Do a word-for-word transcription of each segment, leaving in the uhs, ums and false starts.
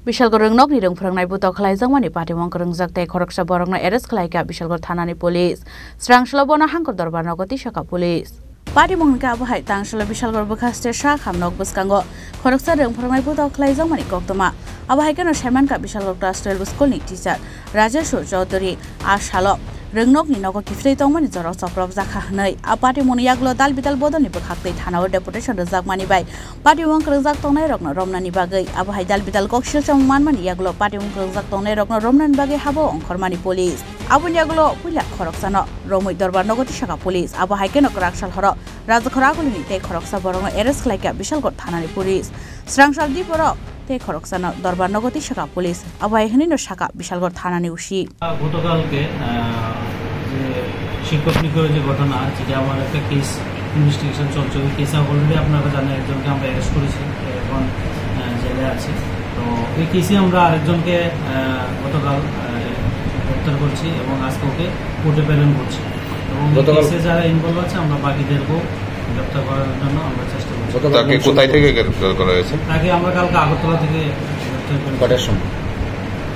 Bishalgarh rwngnokni rwngphwrwngnai buto khlaijakmani patimung kwrwngjak tei khoroksa borokno arrest khlaikha Bishalgarh thanani police. Srangsalo bono Hangkor Dorbar nogo tisakha police. Patimung hwnkhe abo hai tangsalo Bishalgarh bwkhaste sak hamnok bwskango khoroksa rwngphwrwngnai buto khlaijakmani koktwma. Abo hai kheno saimankha Bishalgarh class twelve school ni teacher Rajeswar Chaudhary a salo rwngnokni nogo kiphilwi tongmani jorao choprok jakha hwnwi. A patimungni yagulo dal bidal bodolni bwkhaktwi thanao deputation rwjakmani bai patimung kwrwngjak tongnairokno romnani bagwi abo hai dal bidal kok silchomung manmani yagulo patimung kwrwngjak tongnairokno romnani bagwi habo ongkhormani police. Aboni yagulo puila khoroksano romwi Dorbar nogo tisakha police. Abo hai kheno kwrak sal horo Rajakhor Agulini tei khoroksa borokno arrest khlaikha Bishalgarh thanani police. Srangsal diporo tei khoroksano Dorbar nogo tisakha police. Abo hai hwnwino sakha Bishalgarh thanani O C. গতকালকে, আহ, যে শিক্ষক নিগ্রহের যে ঘটনা, যেটা আমার একটা case investigation চলছে, ওই কেসে অলরেডি আপনারা জানেন একজনকে আমরা অ্যারেস্ট করেছি, এখন, আহ, জেলে আছে। তো ওই কেসে আমরা আরেকজনকে, আহ, গতকাল, আহ, গ্রেপ্তার করছি এবং আজকে ওকে কোর্টে প্রেরণ করছি। এবং এই গতকাল কেসে যারা ইনভলভ আছে, আমরা বাকিদেরকেও গ্রেপ্তার করার জন্য আমরা চেষ্টা করছি। গতকাল তাকে কোন কোথায় সময়? থেকে গ্রেপ্তার করা হয়েছে? তাকে আমরা কালকে আগরতলা থেকে গ্রেপ্তার করেছি। কটার সময়?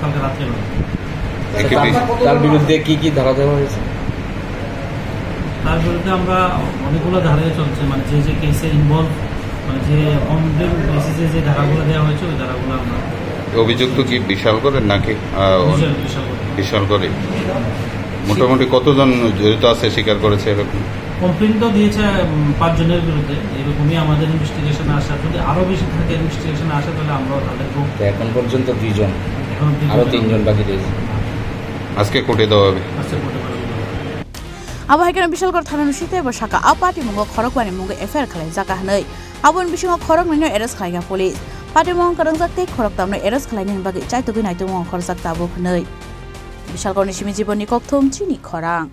কালকে রাত্রেবেলা। এ কি তার, বি- তার বিরুদ্ধে কি কি ধারা দেওয়া হয়েছে? তার বিরুদ্ধে আমরা অনেকগুলো ধারায় চলছে, মানে, যে যে কেসে ইনভলভ, মানে, যে অন বেসিসে যে ধারাগুলো দেওয়া হয়েছে, ওই ধারাগুলো আমরা অভিযুক্ত কি বিশালগড়ের নাকি, আহ, বিশাল, বিশালগড়। বিশালগড়ে? মোটামুটি কতজন জড়িত আছে স্বীকার করেছে এরকম? কমপ্লেন তো দিয়েছে, উম, পাঁচজনের বিরুদ্ধে। এরকমই আমাদের ইনভেস্টিগেশন আসা, যদি আরো বেশি থাকে ইনভেস্টিগেশন আসা, তাহলে আমরাও তাদেরকেও তো এখন পর্যন্ত দুইজন, এখন অব্দি আরো দুইজন। তিনজন বাকি রয়েছে। আজকে কোর্টে দেওয়া হবে। আজকে কোর্টে পাঠানো হবে। Abo hai kheno Bishalgarh thanani O C teibo sakha, a patimungo khorokbani mungwi F I R khlaijakha hwnwi. Aboni bisingo khoroknwino arrest khlaikha police. Patimung kwrwngjak tei khoroktamno arrest khlainani bagwi chaitugwi naitugmung ongkhorjak tabuk hwnwi. Bishalgarhni simi Jibonni Kokthum, chini khorang.